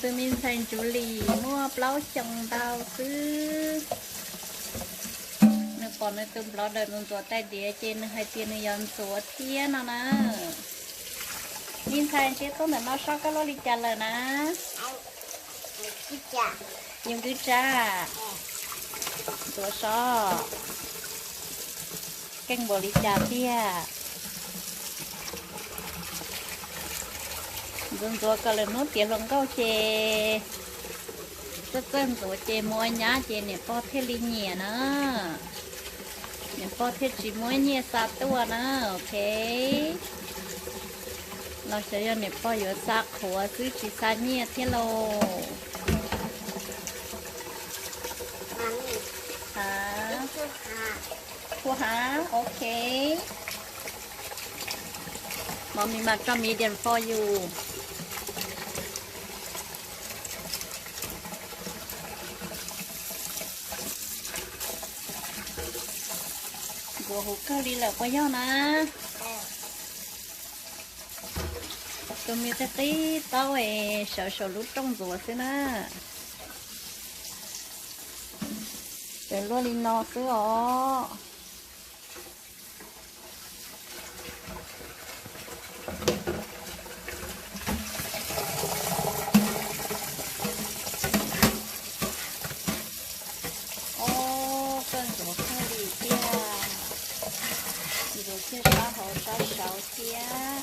Tus me ntxhais Ntsuj Lis muaj plaub xyoos ntau xwb. Nws pom nws tus nplov dawm ntxuav tais diav ces nws hais tias nws yuav ntxuav thiab no na. Me ntxhais, ntsib tuaj ntawm no saib koj luaj li cas lawm na. Yus nkwj tsab. Ntxuav saib keej npaum li cas tiag. Ntxuav ntxuav kom lawm hnub tiav hluas nkauj ces txawj txawj ntxuav ces mus ua nyab ces niam pog thiaj li nyiam na. Niam pog thiaj tsis muab nyiaj xa tuaj na, ok. Los xyov yog niam pog yuav xa qhuav xwb tsis xa nyiaj thiab lauj. Hab, hab, ok. Mommy make a medium for you. Ntxuav huv kawg li lawm puas yog na? Tus me qib qib taub es sawv saum lub rooj ntxuav xwb na. Sawv luaj li no xwb os. Ob, koj ntxuav kawg li tiag. Ntxuav kiag sab hauv sab saud thiab.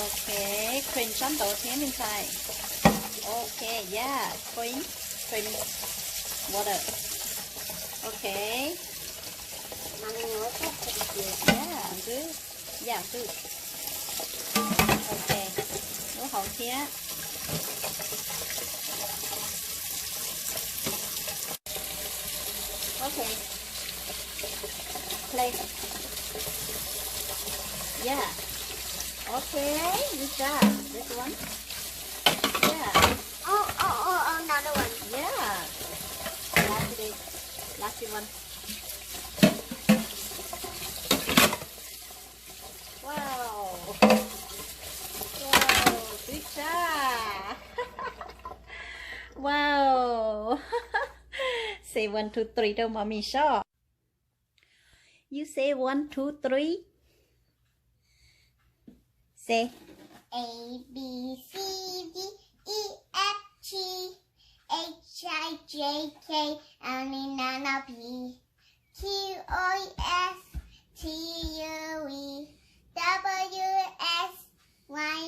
Ok, cream sab nraud thiab me ntxhais. Ok, yeah, cream, cream water. Ok. Yeah, good. Yeah, good. Ok, lub hauv thiab. Ok. Play. Yeah. Ok, good job. This one. Yeah. Oh, oh, oh, oh, another one. Yeah. Last, last one. Wow. Wow, twb tsa. Wow. Say one, two, three rau mommy saib. You say one, two, three. Say. A, B, C, D, E, F, G, H, I, J, K, L, M, N, O, P, Q, R, S, T, U, V, W, X, Y,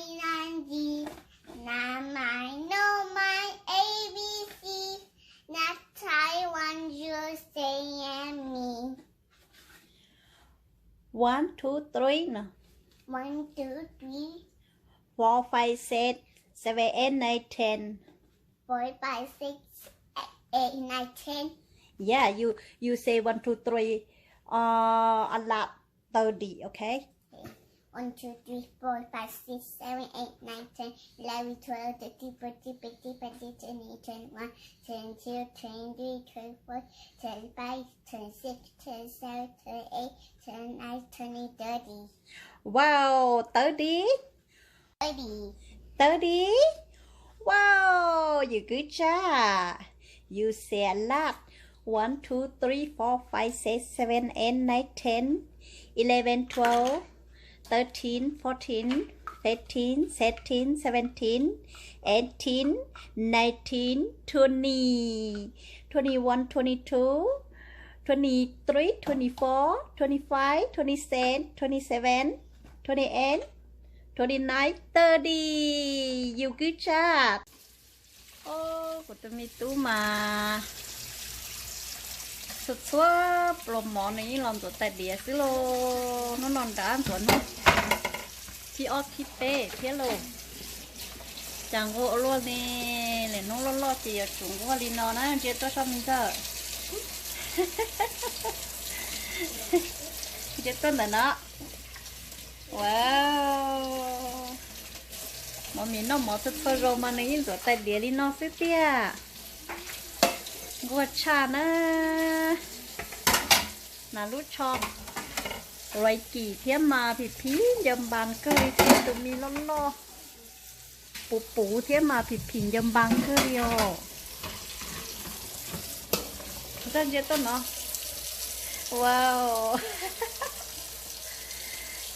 Z. Now I know my A B C. Next time when you say and me. One, two, three, no. One, two, three. Four, five, six, seven, eight, nine, ten. Four, five, six, eight, nine, ten. Yeah, you you say one, two, three, uh, a lot, thirty, okay? Okay. One, two, three, four, five, six, seven, eight, nine, ten, eleven, twelve, thirteen, fourteen, fifteen, sixteen, seventeen, twenty, twenty-one, twenty-two, twenty-three, twenty-four, twenty-five, twenty-six, twenty-seven, twenty-eight, twenty-nine, twenty, thirty. Wow, thirty? Thirty. Thirty? Wow, you good job. You say a lot. One, two, three, four, five, six, seven, eight, nine, ten, eleven, twelve, thirteen, fourteen, fifteen, sixteen, seventeen, eighteen, nineteen, twenty, twenty-one, twenty-two, twenty-three, twenty-four, twenty-five, twenty-six, twenty-seven, twenty-eight, twenty-nine, thirty. You good job. Os, kuv tus me tub mas txhua txhua pluas mov nws yeej los ntxuav tais diav xwb lauj. Hnub no nrab ntxuav hnub thib ob thib peb thiab lauj. Cas nquag ua luaj li, lwm hnub loj loj ces yuav tsum nquag li no na, ntsia tuaj soj mi ntxawg. Ntsia tuaj ntawm no. Wow, mov mis noj mov txhua txhua zaus mas nws yeej ntxuav tais diav li no xwb tiag. Nquag tshaj na. Nas lub tsho. Lais kim thiab mas phim phim ncaws npas kawg li thiab, tus me loj loj puv puv thiab mas phim phim ncaws npas kawg li os. Koj ntsia tuaj no. Wow.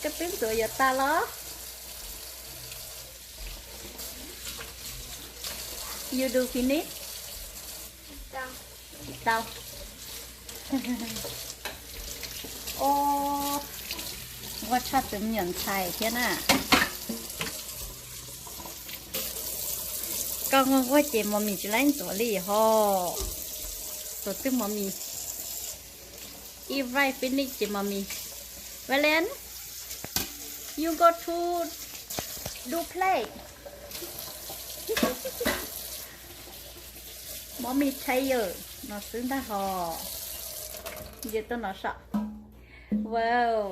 Koj twb ntxuav yuav tas los? You do finish? Tsis tau. Nquag tshaj tus me nyuam ntxhais thiab na. Koj nquag nquag ces mos mis tsis laib ntxuav li hos. Tus twg mos mis? Eat right, finish ces mos mis. Valen, you go to do play. Mommy tired no xwb ntag hos. Ntsia tuaj no saib. Wow.